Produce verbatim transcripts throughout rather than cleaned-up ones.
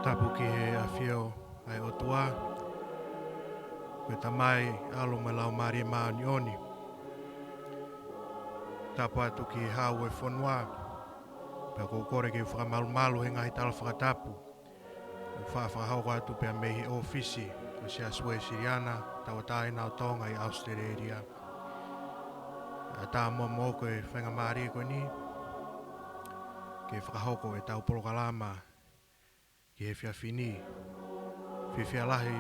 Tapu ki he ʻAfio ʻa e ʻOtua, ko e Tamai, ʻAlo mo e Laumālie Māʻoniʻoni. Tapu atu ki he Hau ʻo e fonua, pea ʻoku ou kole ke u fakamalumalu he ngaahi tala fakatapu ʻoku faʻa fakahoko atu pea mei he ʻōfisi ʻo e Siasi Uēsiliana Tauʻatāina ʻo Tonga ʻi ʻAositelēlia. ʻA tā momo ko e faingamālie ko eni ke fakahoko ʻetau polokalama ki he efiafi ni. Fiefia lahi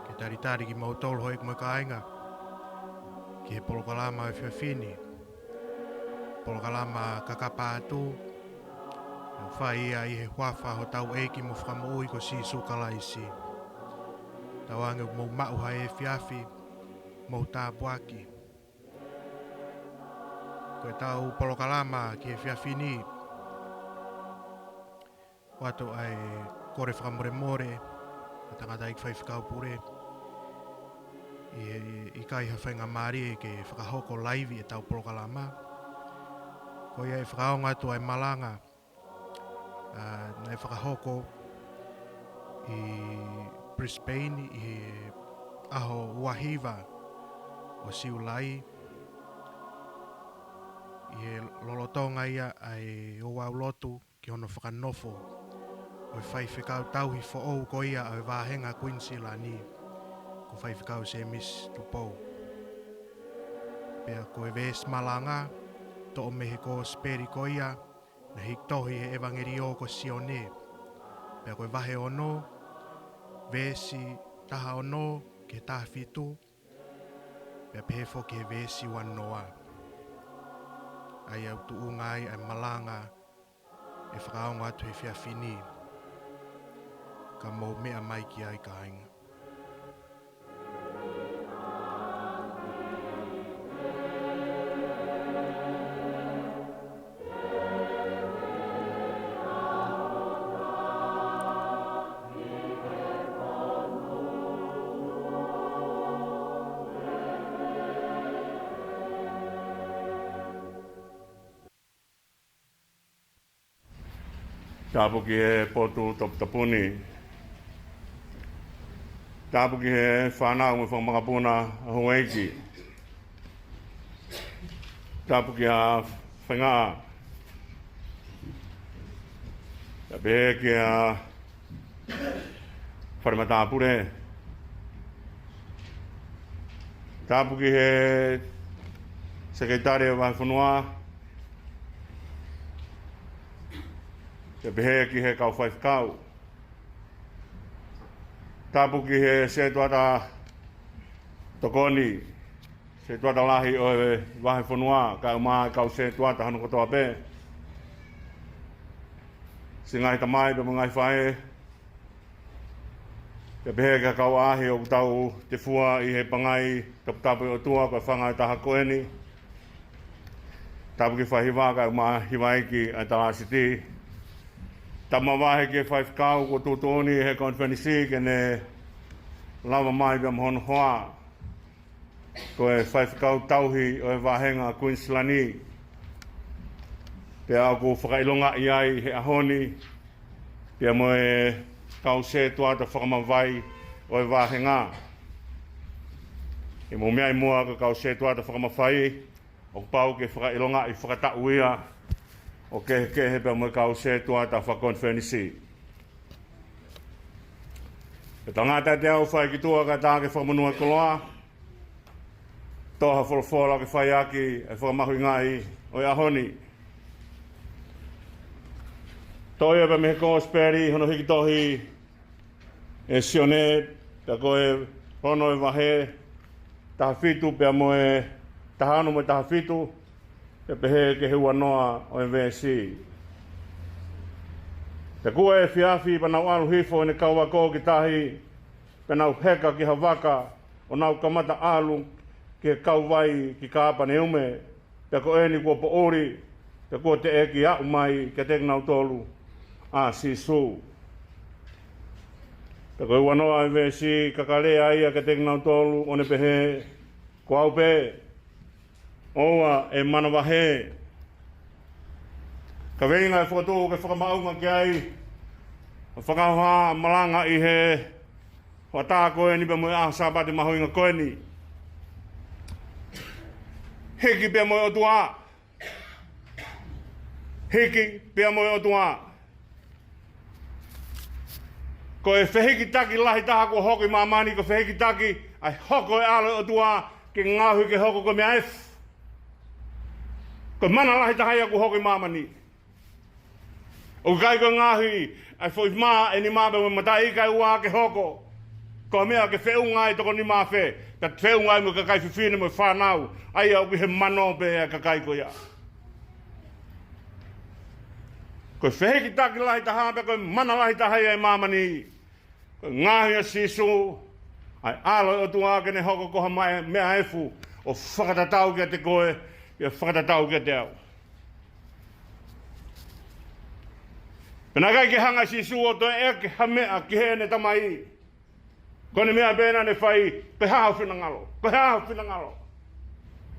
ke talitali kimoutolu houʻeiki mo e kāinga ki he polokalama efiafi ni. Polokalama kakapa atu, ʻoku fai ia ʻi he huafa hotau ʻEiki mo Fakamoʻui ko Sīsū Kalaisi. Tauange ʻoku mou maʻu ha efiafi mohu tāpuaki. Ko ʻetau polokalama ki he efiafi ni, ʻoatu ʻa e kole fakamolemole ʻa e tangataʻeiki faifekau pule, ʻi he ʻikai ha faingamālie ke fakahoko laivi ʻetau polokalama. Ko ia ʻe fakaongo atu ʻa e malanga, ʻa, naʻe fakahoko ʻi Brisbane ʻi he ʻaho ua hiva ʻo Siulai, ʻi he lolotonga ia ʻa e ouau lotu ki hono fakanofo ʻo e faifekau tauhi foʻou ko ia ʻo e vāhenga Kuinisilani, ko Faifekau Sēmisi Tupou. Pea ko e veesi malanga, toʻo mei he kosipeli ko ia naʻe hiki tohi ʻe he ʻevangeliō ko Sione. Pea ko e vahe ono, veesi taha ono ki he taha fitu, pea pehē foki he veesi ua noa. ʻA ia ʻoku tuʻunga ai ʻa e malanga ʻe fakaongo atu he efiafi ni. Ka mou meʻa mai ki ai, kāinga. Tapu ki he potu toputapu ni. Tapu ki he fānau mo e fanga makapuna ʻa houʻeiki. Tapu ki he faʻahinga. Pea pehē ki he fale matāpule. Tapu ki he sekelitali ʻo e vahefonua. Pea pehē ki he kau faifekau. Tapu ki he setuata tokoni, setuata lahi ʻo e vahefonua, kae ʻumaʻā e kau setuata hono kotoa pē. Siʻi ngaahi tamai pea mo e ngaahi faʻē, pea pehē ki he kau ʻaʻahi ʻoku tau tefua ʻi he pangai toputapu ʻo e ʻOtua ko e fanga ʻe taha ko eni. Tapu ki he faihiva kae ʻumaʻā e hiva ʻeiki ʻa e talāsiti. Tapu makehe ki he faifekau kuo tuʻutuʻuni ʻe he konifelenisi ke ne lava mai pea mo hono hoa ko e faifekau tauhi ʻo e vāhenga Kuinisilani. Pea ʻoku fakaʻilongaʻi ai he ʻaho ni pea mo e kau setuata fakamavae ʻo e vāhenga. ʻI he mou meʻa ʻi muʻa ko e kau setuata fakamavae, ʻoku pau ke fakaʻilongaʻi fakataʻu ia ʻo kehekehe pea mo e kau setuata fakakonifelenisi. Pea tangata ʻiate au fai ki tuʻa kae ʻatā ke fakamonū e koloa, toʻo ha folofola ke fai ʻaki e fakamahuʻingaʻi ʻo e ʻaho ni. Toʻo ia pea mei he kosipeli hono hiki tohi ʻe Sione, pea ko e ono ʻo e vahe taha fitu pea mo e taha ono mo e taha fitu, pea pehē ki he ua noa ʻo e veesi. Pea kuo efiafi pea nau ʻalu hifo ʻene kau ako ki tahi, pea nau heka ki ha vaka, ʻo nau kamata ʻalu ki he kauvai ki Kāpaneume, pea ko eni kuo poʻuli, pea kuo teʻeki aʻu mai kiate kinautolu ʻa Sīsū. Pea ko e ua noa ʻo e veesi, ka ka lea ia kiate kinautolu ʻo ne pehē, Ko au pē, ʻoua ʻe manavahē. Kaveinga ʻe fokotuʻu ke fakamaʻunga ki ai Fakahoha malanga ʻi he hoʻatā ko eni pea mo e ʻaho Sāpate mahuʻinga ko eni. Hiki pea mo e ʻOtua. Hiki pea mo e ʻOtua. Ko e fehikitaki lahi taha kuo hoko ʻi māmani, ko e fehikitaki ʻa e hoko e ʻAlo ʻo e ʻOtua ke ngaohi ke hoko ko e meʻa efu. Ko e mana lahi taha ia kuo hoko ʻi māmani. ʻOku ʻikai ko e ngaohi ʻa e foʻi mā ʻe nima pea mo e mataʻi ika ʻe ua ke hoko ko e meʻa ke feʻunga ai toko nima afe, pea feʻunga ai mo e kakai fefine mo e fānau, ʻa ia ʻoku ʻi he mano pē ʻa e kakai ko ia. Ko e fehikitaki lahi taha pea ko e mana lahi taha ia ʻi māmani. Ko e ngaohi ʻa Sīsū, ʻa e ʻAlo ʻo e ʻOtua ke ne hoko ko ha mae-, meʻa efu ʻo fakatatau kiate koe, pea fakatatau kiate au. Pea naʻe ʻikai ke hanga ʻe Sīsū ʻo toe ʻeke ha meʻa ki heʻene Tamai. Ko ʻene meʻa pē naʻa ne fai, ko e hā hoʻo finangalo, ko e hā hoʻo finangalo.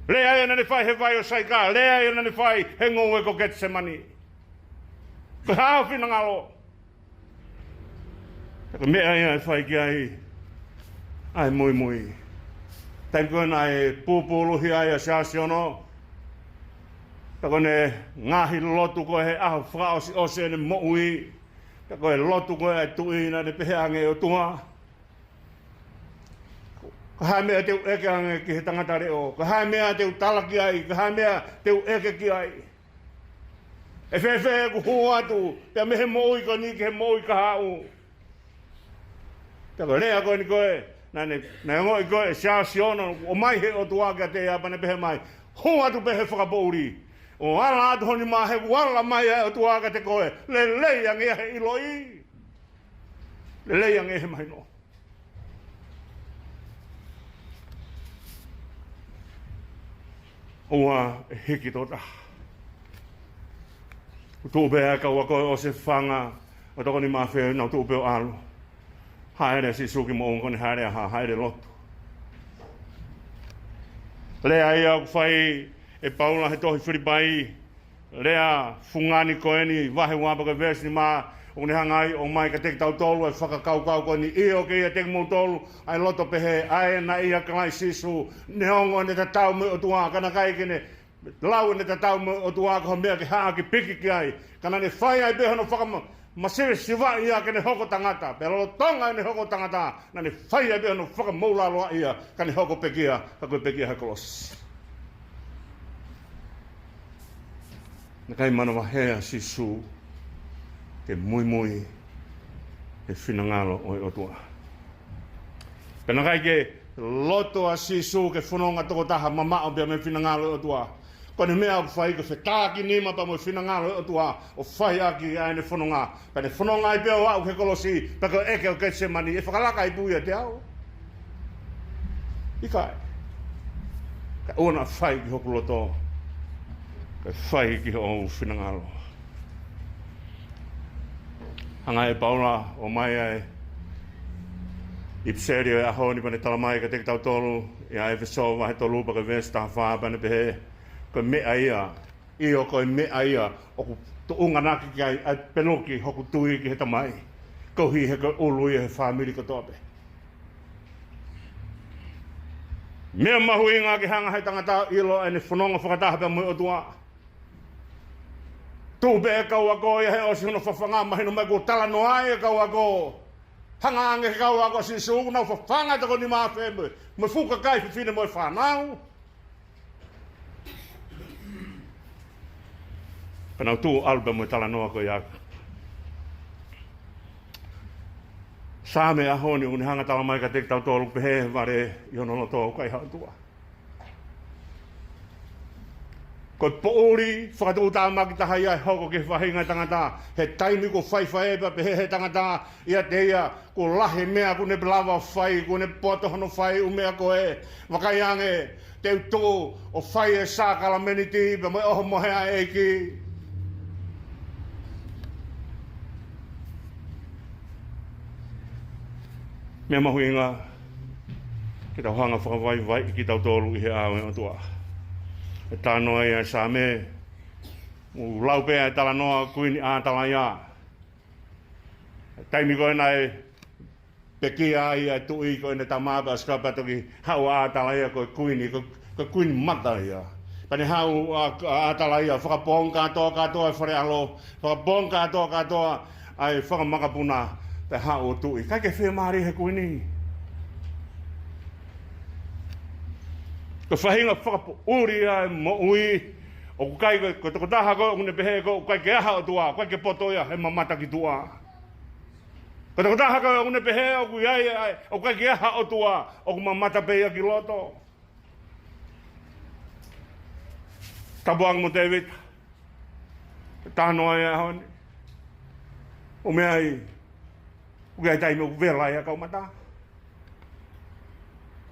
Lea ia naʻa ne fai he vai ʻo Saika, lea ia naʻa ne fai he ngoue ko Ketisemani. Ko e hā hoʻo finangalo. Pea ko e meʻa ia ʻe fai ki ai ʻa e muimui. Taimi ko ē naʻe pūpūluhi ai ʻa Siaosi Ono, pea ko ʻene ngaahi lotu ko ē he ʻaho fakaʻosiʻosi ʻene moʻui, pea ko e lotu ko ē ʻa e tuʻi naʻa ne pehē ange, ʻOtua, ko e hā e meʻa te u ʻeke ange ki he tangata leʻo? Ko e hā e meʻa te u tala ki ai? Ko e hā e meʻa te u ʻeke ki ai? ʻE fēfē ʻeku hū atu pea mei he moʻui ko eni ki he moʻui kahaʻu? Pea ko e lea ko eni ko ē naʻa ne, naʻe ongoʻi ko ē ʻe Siaosi Ono ʻoku ʻomai he ʻOtua kiate ia pea ne pehē mai, hū atu pē he fakapoʻuli ʻo ala atu ho nima he ʻoku ala mai ʻa e ʻOtua kiate koe. Lelei ange ia he ʻiloʻi. Lelei ange he mahino. ʻOua ʻe hiki tō taha. Kuo tuʻu pē ʻa e kau ako ʻo e fanga ʻo toko nima afe, nau tuʻu pē ʻo ʻalu. Hāʻele ʻa Sīsū ki moʻunga ko ʻene hāʻele ʻa ha, hāʻele lotu. Lea ia ʻoku fai ʻe Paula he tohi Filipai, lea fungani ko eni, vahe ua pea ko e veesi nima, ʻoku ne hanga ai ʻo ʻomai kiate kitautolu ʻa e fakakaukau ko eni, ʻio ke ʻiate kimoutolu ʻa e loto pehē, ʻa ē naʻe ʻia Kalaisi Sīsū, neongo ʻene tatau mo e ʻOtua, ka naʻe ʻikai ke ne lau ʻene tatau mo e ʻOtua ko ha meʻa ke haʻaki piki ki ai, ka naʻa ne fai ai pē hono fakama-, masivesivaʻi ia ke ne hoko tangata, pea lolotonga ʻene hoko tangata, naʻa ne fai ai pē hono fakamoʻulaloaʻi ia, ka ne hoko pekia, ka ko e pekia he kolosi. Naʻe ʻikai manavahē ʻa Sīsū ke muimui he finangalo ʻo e ʻOtua. Pea naʻe ʻikai ke loto ʻa Sīsū ke fononga tokotaha mamaʻo pea mei he finangalo ʻo e ʻOtua. Ko ʻene meʻa ʻoku fai ko e fetākinima pea mo e finangalo ʻo e ʻOtua ʻo fai ʻaki ʻa ʻene fononga. Pea ne fononga ai pē ʻo aʻu ki he kolosi, pea ko e ʻeke ʻo Ketisemani, ʻe fakalaka ipu ia ʻiate au? ʻIkai. Ka ʻoua naʻa fai ki hoku loto, kae fai ki hoʻo finangalo. Hanga ʻe Paula ʻo ʻomai ʻa e ʻipiseli ʻo e ʻaho ni pea ne tala mai kiate kitautolu ʻia ʻEfesō vahe tolu pea ko e veesi taha fā pea ne pehē, ko e meʻa ia, ʻio ko e meʻa ia ʻoku tuʻunga ʻaki ki ai ʻa e peluki hoku tui ki he Tamai, koeʻuhi he ko e ʻulu ia he fāmili kotoa pē. Meʻa mahuʻinga ke hanga he tangata ʻo ʻilo ʻene fononga fakataha pea mo e ʻOtua. Tuʻu pē ʻa e kau ako ia he ʻosi hono fafanga, mahino mai kuo talanoa ʻa e kau ako. Hanga ange he kau ako ʻa Sīsū, nau fafanga toko nima afe mo e, mo e fuʻu kakai fefine mo e fānau. Pea nau tuʻu ʻo ʻalu pea mo e talanoa ko ia. Saame ʻaho ni ʻoku ne hanga tala mai kiate kitautolu pehē, vale ʻi hono loto ʻoku ʻikai ha ʻOtua. Ko e poʻuli fakatuʻutāmaki taha ia ʻe hoko ki he faʻahinga ʻo e tangata, he taimi kuo faifai pea pehē he tangata ʻiate ia, kuo lahi e meʻa kuo ne lava ʻo fai, kuo ne poto hono fai ʻū meʻa ko ē. Vakai ange, te u tuʻu ʻo fai e sākalamēniti pea mo e ʻohomohe ʻa e ʻEiki. Meʻa mahuʻinga ke tau hanga ʻo fakavaivaiʻi kitautolu ʻi he ʻao ʻo e ʻOtua. ʻE talanoa ia ʻa e Saame, ʻoku lau pē ʻa e talanoa ʻo Kuini ʻAtalaia. Taimi ko ē naʻe pekia ai ʻa e tuʻi ko ʻene tama pea ʻosi kau pea toki haʻu ʻa ʻAtalaia ko e kuini, ko, ko e kuini mata ia. Pea ne haʻu ʻa, ʻa ʻAtalaia, fakapōngi kātoa kātoa e fale ʻalo, fakapōngi kātoa kātoa ʻa e fanga makapuna, pea haʻu ʻo tuʻi. ʻIkai ke fiemālie he kuini. Ko e faʻahinga fakapoʻuli ia e moʻui, ʻoku ʻikai ko, ko e tokotaha ko ē ʻoku ne pehē ko ē ʻoku ʻikai ke ʻi ai ha ʻOtua, ʻoku ʻikai ke poto ia, he mamata ki tuʻa. Ko e tokotaha ko ē ʻoku ne pehē ʻoku ʻi ai, ʻoku ʻikai ke ʻi ai ha ʻOtua, ʻoku mamata pē ia ki loto. Tapu ange mo Tēvita. Talanoa ia he ʻaho ni. ʻO meʻa ai, ʻoku ʻi ai e taimi ʻoku vela ai ʻa e kau mata.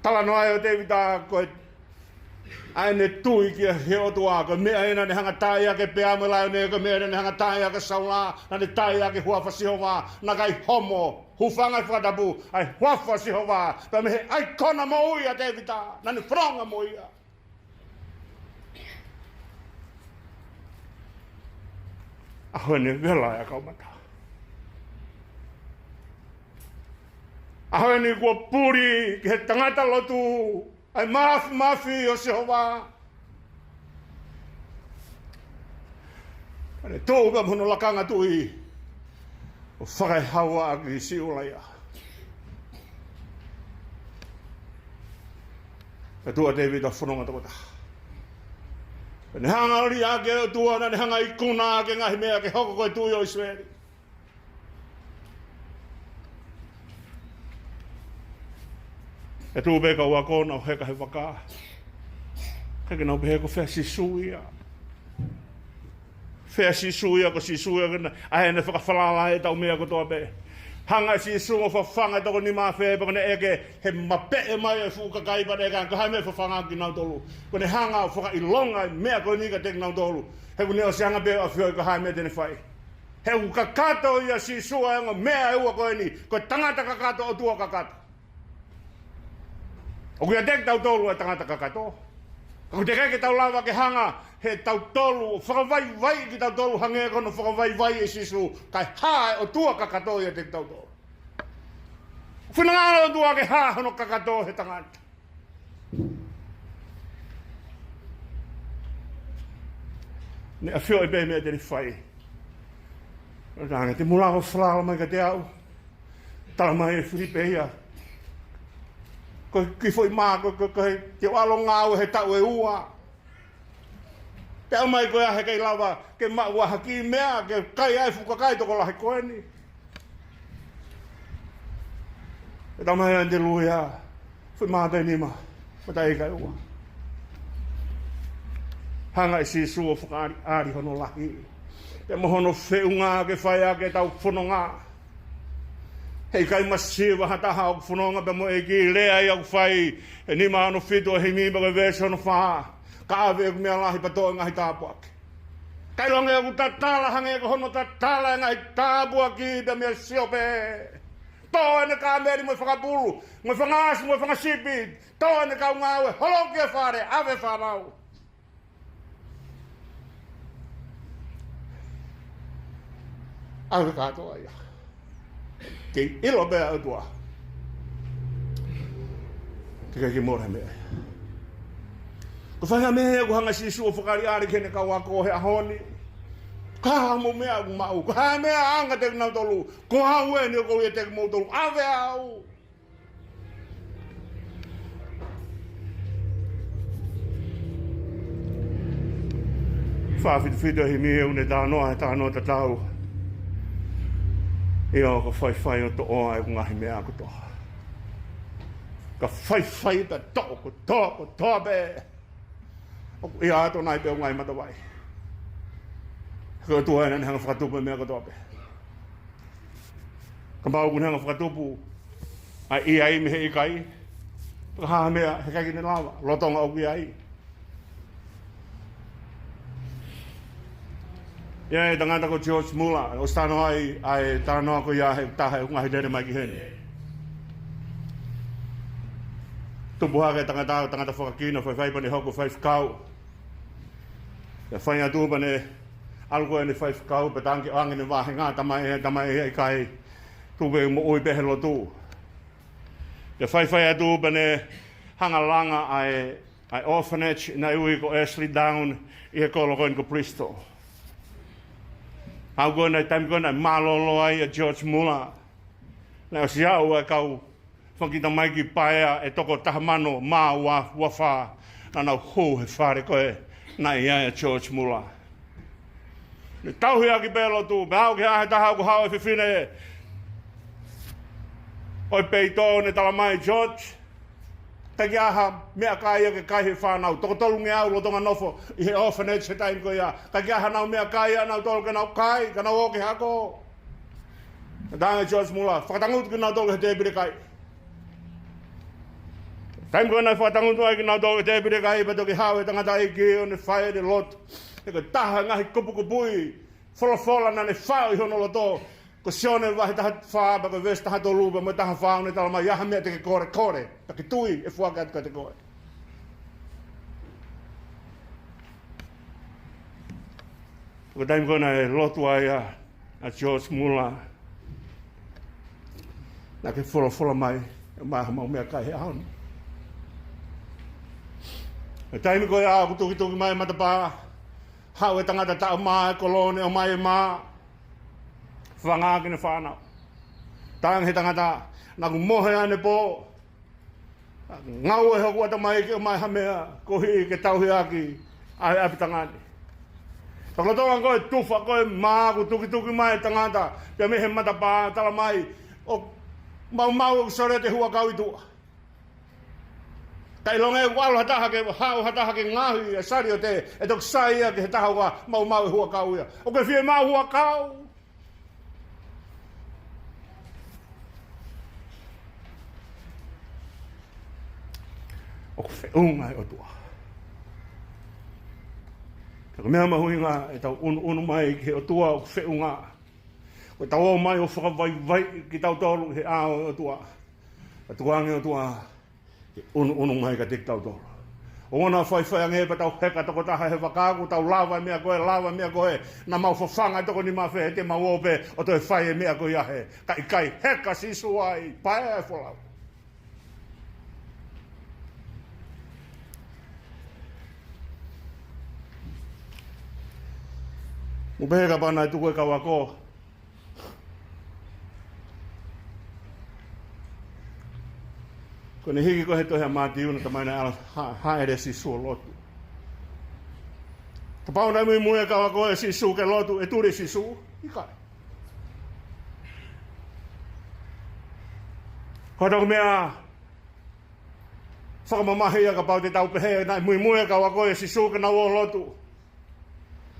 Talanoa ia ʻo Tēvita ko e, ʻa ʻene tui ki he ʻOtua, ko e meʻa ia naʻa ne hanga ʻo taaʻi ʻaki e peau mo e laione, ko e meʻa ia naʻa ne hanga ʻo taaʻi ʻaki e saula, naʻa ne taaʻi ʻaki e huafa ʻo Sihova, naʻe ʻikai homo, hūfanga he fakatapu, ʻa e huafa ʻo Sihova, pea mei he ʻaikona moʻui ʻa Tēvita, naʻa ne fononga mo ia. ʻAho ni vela ai ʻa e kau mata. ʻAho ni kuo puli ki he tangata lotu ʻa e māfimafi ʻo Sihova. Pea ne tuʻu pē mo hono lakanga tuʻi ʻo fakaehaua ʻaki siʻi ʻUlaia. Pea tuʻu ʻa Tēvita ʻo fononga tokotaha. Pea ne hanga ʻo liʻaki ʻe he ʻOtua, naʻa ne hanga ʻo ikuna ʻaki e ngaahi meʻa ke hoko ko e tuʻi ʻo ʻIsileli. Pea tuʻu pē e kau ako ʻo heka he vaka. Kae ke nau pehē ko fē ʻa Sīsū ia. Fē ʻa Sīsū ia, ko Sīsū ia, ko ena, ʻa ʻene fakafalala ʻetau meʻa kotoa pē. Hanga ʻe Sīsū ʻo fafanga e toko nima afe, pea ko ʻene ʻeke, he mapeʻe mai e fuʻu kakai pea ne ʻeke, ko e hā e meʻa ʻe fafanga kinautolu. Ko ʻene hanga ʻo fakaʻilonga e meʻa ko eni kiate kinautolu. He kuo ne ʻosi hanga pē ʻo ʻafioʻi ko e hā e meʻa te ne fai. He ʻoku kakato ia Sīsū ʻa e ongo meʻa ʻe ua ko eni, ko e tangata kakato, ʻOtua kakato. ʻOku ʻiate kitautolu e tangata kakato. Ka ʻoku teʻeki ke tau lava ke hanga ʻe tautolu ʻo fakavaivaiʻi kitautolu hangē ko hono fakavaivaiʻi ʻe Sīsū, kae hā e ʻOtua kakato ʻiate kitautolu. Finangalo e ʻOtua ke hā hono kakato he tangata. Ne ʻafioʻi pē meʻa te ne fai. Ka ne te mula ʻo falala mai kiate au. Tala mai ʻe Filipe ia. Ko e kiʻi foʻi mā, ko, ko, ko e, te u ʻalu ʻo ngāue he taʻu ʻe ua. Pea ʻomai koe ʻa e, heʻikai lava ke maʻu ha kiʻi meʻa ke kai ai e fuʻu kakai tokolahi ko eni. Pea tala mai ʻe ʻAnitelū ia, foʻi mā pē ʻe nima, mataʻi ʻe ua. Hanga ʻe Sīsū ʻo fakaʻaliʻali hono lahi. Pea mo hono feʻunga ke fai ʻaki ʻetau fononga. Heʻikai masiva ha taha ʻoku fononga pea mo e ʻEiki, lea ia ʻoku fai ʻe nima ono fitu ʻo e himi pea ko e veesi ono fā. Ka ʻave ʻeku meʻa lahi pea toʻo e ngaahi tāpuaki. Kae ʻiloange ʻoku tatala hangē ko hono tatala e ngaahi tāpuaki pea meia Siope. Toʻo ʻene kāmeli mo e fanga pulu, mo e fanga ʻasi, mo e fanga sipi. Toʻo ʻene kau ngāue, holoki e fale, ʻave e fānau. ʻAve kātoa ia. Kei ʻilo pē ʻa e ʻOtua. Ke ʻikai ke mole meʻa. Ko e faʻahinga meʻa ʻoku hanga ʻe Sīsū ʻo fakaʻaliʻali ki heʻene kau ako he ʻaho ni. Ko e hā hoʻomou meʻa ʻoku maʻu? Ko e hā e meʻa ʻoku ʻaonga kiate kinautolu? Ko au eni ʻoku ou ʻiate kimoutolu. ʻAve au. Fā fitu fitu ʻo e himi, ʻoku ne talanoa he talanoa tatau. ʻIo, ka faifai ʻo toʻo ʻa ʻeku ngaahi meʻa kotoa. Ka faifai pea toʻo kotoa, kotoa pē. ʻOku ʻiate au nai pē ʻa e ngaahi matavai. Ko e ʻOtua ʻoku ne hanga ʻo fakatupu e meʻa kotoa pē. Kapau ʻoku ne hanga ʻo fakatupu ʻa e ʻi ai mei he ʻikai, ka ko e hā e meʻa heʻikai ke ne lava, lolotonga ʻoku ʻi ai. ʻI ai e tangata ko George Muller, ʻoku talanoa ai ʻa e talanoa ko ia he taha ʻoku ngaohi lele mai ki heni. Tupu hake e tangata, tangata fakakina, faifai pea ne hoko ko e faifekau. Pea fai atu pea ne ʻalu ko ē ʻene faifekau, pea tangi ange ʻene vāhenga, tala mai ʻe, tala mai ʻe ia ʻikai. Tuku pē ke moʻui pē he lotu. Ke faifai atu pea ne hanga ʻo langa ʻa e, ʻa e orphanage naʻe ui ko Ashley Down ʻi he kolo ko eni ko Bristol. Aʻu ko ē naʻe taimi ko ē naʻe mālōlō ai ʻa George Muller. Naʻe ʻosi aʻu ʻa e kau fanga kiʻi tamaiki paea ʻe toko taha mano mā ua, ua fā, naʻa nau hū he fale ko ē naʻe ʻi ai ʻa George Muller. Ne tauhi ʻaki pē lotu, pea aʻu ki he ʻaho ʻe taha kuo haʻu e fefine ʻo e peito, ne talamai, George, ʻikai ke ʻi ai ha meʻakai ia ke kai he fānau. Toko tolungeau lolotonga nofo ʻi he orphanage he taimi ko ia. ʻIkai ke ʻi ai haʻanau meʻakai ia ʻanautolu ke nau kai, ka nau ō ki he hako. Talaange ʻe George Muller, fakatangutu kinautolu he tēpile kai. Taimi ko ē naʻe fakatangutu ai kinautolu he tēpile kai, pea toki haʻu e tangataʻeiki ʻo ne fai ʻene lotu. He ko e taha e ngaahi kupukupuʻi folofola naʻa ne faʻu ʻi hono loto, ko Sione vahe taha fā, pea ko e veesi taha tolu, pea mo e taha fā, ʻo ne talamai, ʻi ai ha meʻa te ke kole, kole, pea ʻe tui ʻe foaki atu kiate koe. Ko e taimi ko ē naʻe lotu ai ʻa, ʻa George Muller, naʻa ke folofola mai, ʻe ʻomai haʻamau meʻakai he ʻaho ni. He taimi ko ia ʻoku tukituki mai e matapā, haʻu e tangata taʻu mā e kolo, ne ʻomai e mā, fafanga ʻaki ʻene fānau. Talaange ʻe he tangata, naʻa ku mohe ʻanepō, ngāue hoku ʻatamai ke ʻomai ha meʻa koeʻuhi ke tauhi ʻaki ʻa e ʻapitanga ni. Pea ko e taimi ko ē tufa ko ē mā, ʻoku tukituki mai e tangata pea mei he matapā, talamai, ʻoku maumau ʻeku saliote huʻakau ʻi tuʻa. Ka ʻilonga ʻoku ʻalu ha taha ke, haʻu ha taha ke ngaohi e saliote, ʻe toki sai ia ki he taha ʻoku maumau e huʻakau ia. ʻOkú ke fiemaʻu huʻakau? ʻOku feʻunga e ʻOtua. Ka ko e meʻa mahuʻinga ʻetau ʻunuʻunu mai ki he ʻOtua ʻoku feʻunga. Ko ʻetau ō mai ʻo fakavaivaiʻi kitautolu he ʻao ʻo e ʻOtua. Ka tukuange ʻOtua ke ʻunuʻunu mai kiate kitautolu. ʻOua naʻa faifai ange pea tau heka tokotaha he vaka, kuo tau lava e meʻa ko ē, lava e meʻa ko ē, naʻa mau fafanga e toko nima afe, te mau ō pē ʻo toe fai e meʻa ko ia hē. Ka ʻikai, heka Sīsū ai, paea e folau. Mou pehē kapau naʻe tuku e kau ako. Ko ʻene hiki ko ē he tohi ʻa Mātiu, naʻe talamai naʻe ʻalu ha-, hāʻele ʻa Sīsū ʻo lotu. Kapau naʻe muimui e kau ako ʻia Sīsū ke lotu, ʻe tuli ʻa Sīsū? ʻIkai. Ko e toki meʻa fakamamahi ia kapau te tau pehē naʻe muimui e kau ako ʻia Sīsū ke nau ō ʻo lotu.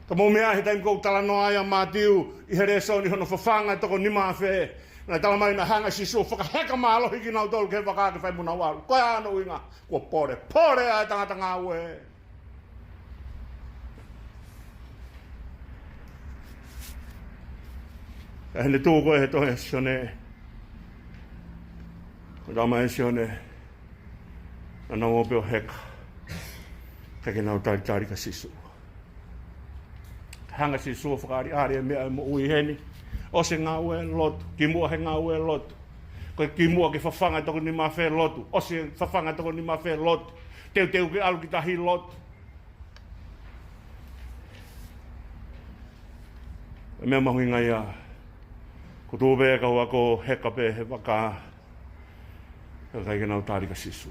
Ka mou meaʻi he taimi ʻoku talanoa ai ʻa Mātiu ʻi he lēsoni hono fafanga e toko nima afe. Naʻe talamai naʻe hanga ʻe Sīsū ʻo fakaheka mālohi kinautolu ki he vaka ke fai mo nau ʻalu. Ko e hā hono ʻuhinga? Kuo pole, pole ʻa e tangata ngāue. Ka ʻi heʻene tuʻu ko ē he tohi ʻa Sione, ko e talamai ʻe Sione, naʻa nau ō pē ʻo heka, ʻikai ke nau talitali kia Sīsū. Hanga ʻe Sīsū ʻo fakaʻaliʻali e meʻa ʻo e moʻui heni. ʻOsi e ngāue, lotu. Kimuʻa he ngāue, lotu. Ko e kimuʻa ke fafanga e toko nima afe, lotu. ʻOsi e fafanga e toko nima afe, lotu. Teuteu ke ʻalu ki tahi, lotu. E meʻa mahuʻinga ia, kuo tuʻu pē e kau ako, heka pē he vaka, ʻikai ke nau tali kia Sīsū.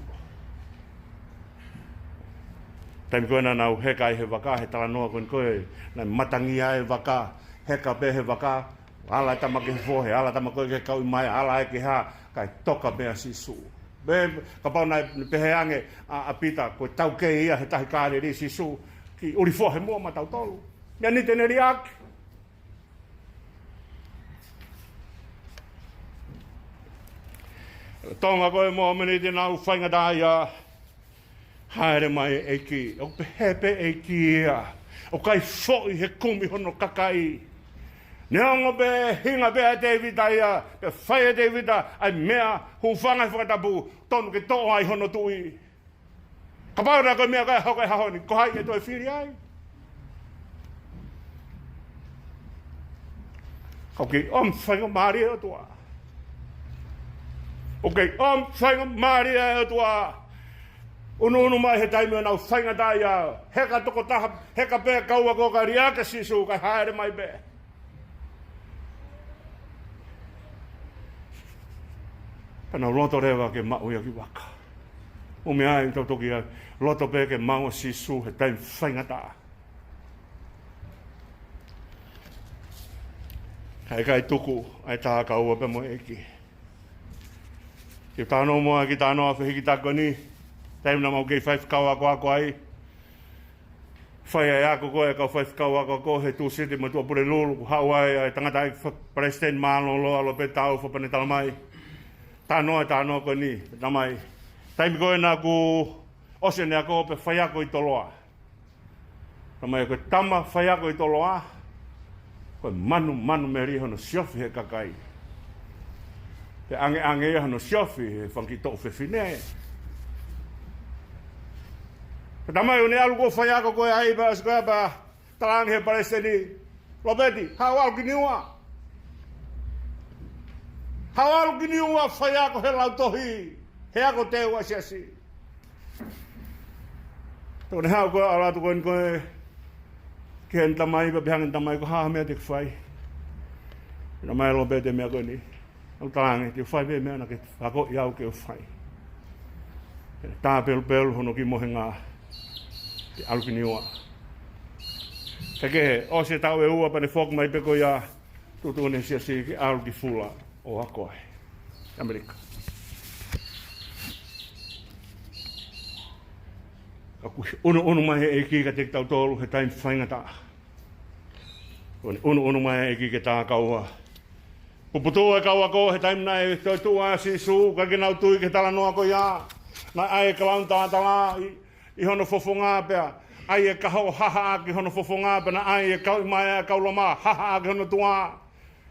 Taimi ko ē naʻa nau heka ai he vaka, he talanoa ko eni ko ē, naʻe matangi ai e vaka, heka pē he vaka, ala e tama ki he fohe, ala e tama ko ē ki he kauʻimaea, ala ai ki he hā, kae toka pē ʻa Sīsū. Pea kapau naʻe pehē ange ʻa, ʻa Pita, ko e taukei ia he tahi Kāleli ʻa Sīsū, kiʻi ʻuli fohe muʻa maʻatautolu. Meʻa ni te ne liʻaki. Tonga ko e mōmeniti naʻa nau faingataʻaʻia, hāʻele mai e ʻEiki. ʻOku pehē pē ʻEiki ia, ʻoku ʻikai foʻi he kumi hono kakai. Neongo pē hinga pē ʻa Tēvita ia, pea fai ʻe Tēvita ʻa e meʻa, hūfanga he fakatapu, tonu ke toʻo ai hono tuʻi. Kapau naʻe ko e meʻa ko ē ʻe hoko he ʻaho ni, ko hai ʻe toe fili ai? Ka ʻoku kei ʻomi faingamālie ʻa e ʻOtua. Okay, ʻoku faingamālie ʻa e ʻOtua. ʻUnuʻunu mai he taimi ʻoku nau faingataʻaʻia. Heka tokotaha, heka pē kau ako ka liʻaki ʻa Sīsū kae hāʻele mai pē. Pea nau loto leva ke maʻu ia ki vaka. ʻUmi ai tau toki ʻai, loto pē ke maʻu ʻa Sīsū he taimi faingataʻa. Kae ʻikai tuku ʻa e tā kaua pea mo e ʻEiki. Ke tano mo ʻa e kiʻi tano ʻa e fehikitaki ko eni, taimi naʻa mau kei faifekau akoako ai. Fai ʻa e ako ko ē, kau faifekau akoako he Tūsite mo e Tuʻapulelulu, kuo haʻu ai ʻa e tangataʻeiki fa-, palesiteni mālōlō ʻa Lopeti Taufa pea ne talamai. Tano ʻa e tano ko eni, talamai. Taimi ko ē naʻa ku ʻosi ʻene ako pea faiako ʻi Toloa. Talamai ko e tama faiako ʻi Toloa, ko e manu, manumeli hono siofi he kakai. Pea angeange ia hono siofi he fanga kiʻi toʻu fefine. Pea talamai ʻoku ne ʻalu ko e faiako ko ē ai pea ʻosi ko ē pea talaange he palesiteni, Lopeti, haʻu ʻalu ki Niua. Haʻu ʻalu ki Niua faiako he lautohi, he ako teu ʻa e siasi. Tau ne haʻu ko ē ʻalu atu ko eni ko ē ki heʻene tamai, pea pehē ange ʻene tamai, ko e hā ha meʻa te ke fai? Talamai ʻe Lopeti e meʻa ko eni. ʻOku talaange, te u fai pē meʻa naʻa ke akoʻi au ke u fai. Pea tā pelupelu hono kiʻi mohenga ke ʻalu ki Niua. Kae kehe, ʻosi e taʻu ʻe ua pea ne foki mai pē ko ia, tuʻutuʻuni ʻe he siasi ke ʻalu ki Fula ʻo ako ai ʻi ʻAmelika. Ka kuo ʻunuʻunu mai ʻe he ʻEiki kiate kitautolu he taimi faingataʻa. Kuo ne ʻunuʻunu mai ʻe he ʻEiki ke tā kaua. Puputuʻu e kau ako he taimi naʻe toetuʻu ai ʻa Sīsū, ʻikai ke nau tui ki he talanoa ko ia. Naʻe ʻai e kalauni tātala ʻi, ʻi hono fofonga pea ʻai e kaho hahaʻaki hono fofonga pea naʻe ʻai e kau, ʻi mai e kau Loma hahaʻaki hono tuʻa.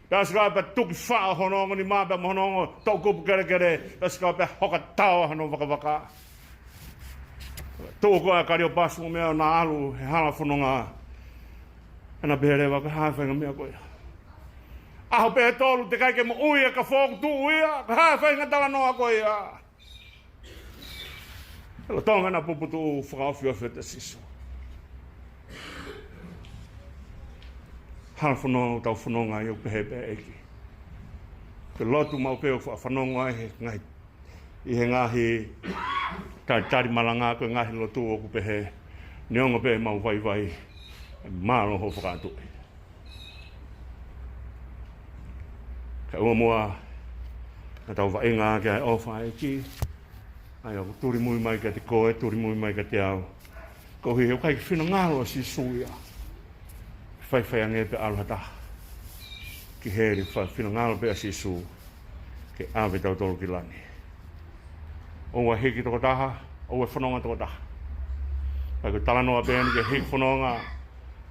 Pea ʻosi ko ia pea tuki faʻo hono ongo nima pea mo hono ongo toʻukupu kelekele. Pea ʻosi ko ia pea hoka tao hono vakavaka. Tuʻu ko ē ʻa Kaliopasi mo meʻa ʻo na ʻalu he hala fononga. Pea na pehē leva, ko e hā e faʻahinga meʻa ko ia? ʻAho pē ʻe tolu teʻeki ai ke moʻui e kafo ʻoku tuʻu ia, ko e hā e faʻahinga talanoa ko ia? Lolotonga ʻena puputuʻu, fakaofiofi atu ʻa Sīsū. Hala fononga ʻoku tau fononga ai ʻoku pehē pē ʻEiki. Ko e lotu maʻu pē ʻoku faʻa fanongo ai he ngaahi, ʻi he ngaahi talitali malanga, ko e ngaahi lotu ʻoku pehē, neongo pē ʻemau vaivai, ʻe mālō hoʻo fakaʻatuʻi. Kae ʻoua muʻa naʻa tau vaʻinga ki he ʻofa ʻa e ʻEiki, ʻa ia ʻoku tulimui mai kiate koe, tulimui mai kiate au. Koeʻuhi he ʻoku ʻikai ke finangalo ʻa Sīsū ia ke faifai ange pea ʻalu ha taha ki heli, fa-, finangalo pē ʻa Sīsū ke ʻave kitautolu ki langi. ʻOua ʻe hiki tokotaha, ʻoua ʻe fononga tokotaha. Pea ko e talanoa pē eni ki he hiki fononga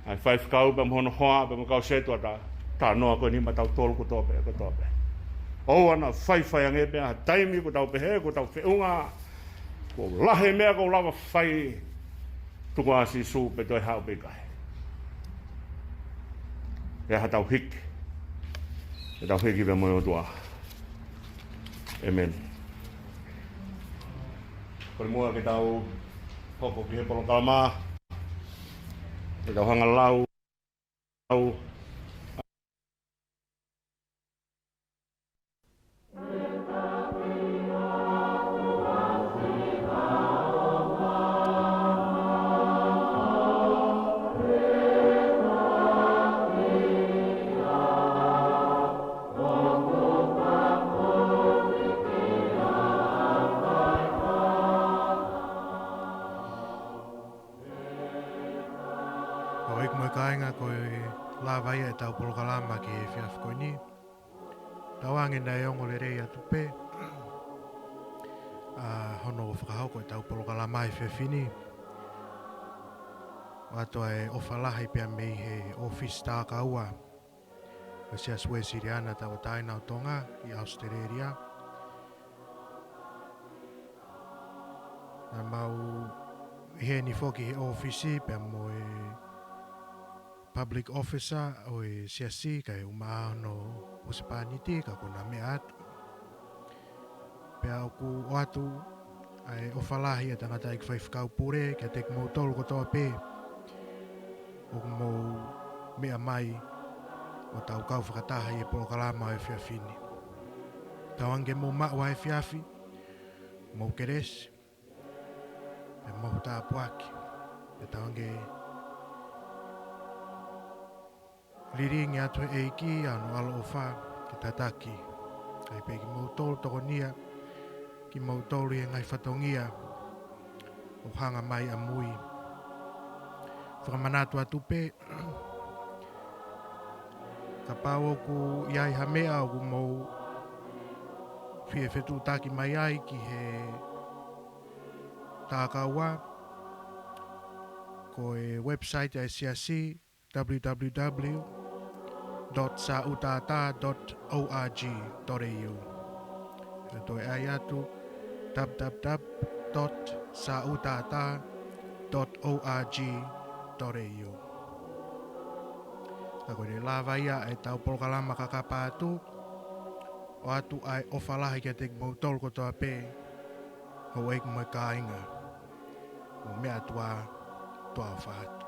ʻa e faifekau pea mo hono hoa pea mo e kau sētuata. Talanoa ko eni maʻatautolu kotoa pē, kotoa pē. ʻOua naʻa faifai ange pē ha taimi kuo tau pehē, kuo tau feʻunga, kuo lahi e meʻa kuo lava fai, tuku ā Sīsū pea toe haʻu pe ʻikai. ʻE haʻatau hiki, ʻe tau hiki pea mo e ʻOtua. ʻĒmeni. Kole muʻa ke tau hoko ki he polokalama. Ke tau hanga lau. Houʻeiki mo e kāinga, ko e lava ia ʻetau polokalama ki he efiafi ko eni. Tauange naʻe ongo lelei atu pē, ʻa, hono fakahoko ʻetau polokalama he efiafi ni. ʻOatu ʻa e ʻofa lahi pea mei he ʻōfisi tākaua ʻo e Siasi Uēsiliana Tauʻatāina ʻo Tonga ʻi ʻAositelēlia. Naʻa mau ʻi heni foki he ʻōfisi pea mo e public officer ʻo e siasi, kae ʻumaʻā hono husepāniti, ka kuo na meʻa atu. Pea ʻoku ʻoatu ʻa e ʻofa lahi ʻa e tangataʻeiki faifekau pule kiate kimoutolu kotoa pē ʻoku mou meʻa mai ʻo tau kau fakataha ʻi he polokalama ʻo e efiafi ni. Tauange ke mou maʻu ʻa e efiafi, mou kelesi, pea mou tāpuaki, pea tauange lilingi atu he ʻEiki ʻa hono ʻaloʻofa ke tataki ai pē kimoutolu tokonia, kimoutolu ʻi he ngaahi fatongia ʻoku hanga mai ʻamui. Fakamanatu atu pē, kapau ʻoku ʻi ai ha meʻa ʻoku mou fie fetuʻutaki mai ai ki he takaua, ko e website ʻa e siasi, w w w dot sautata dot org dot a u. ʻE toe ʻai atu, w w w dot sautata dot org dot a u. Ka ko e lava ia ʻetau polokalama kakapa atu, ʻoatu ʻa e ʻofa lahi kiate kimoutolu kotoa pē, houʻeiki mo e kāinga, ʻo meʻa atu ā, tuʻa ʻofa atu.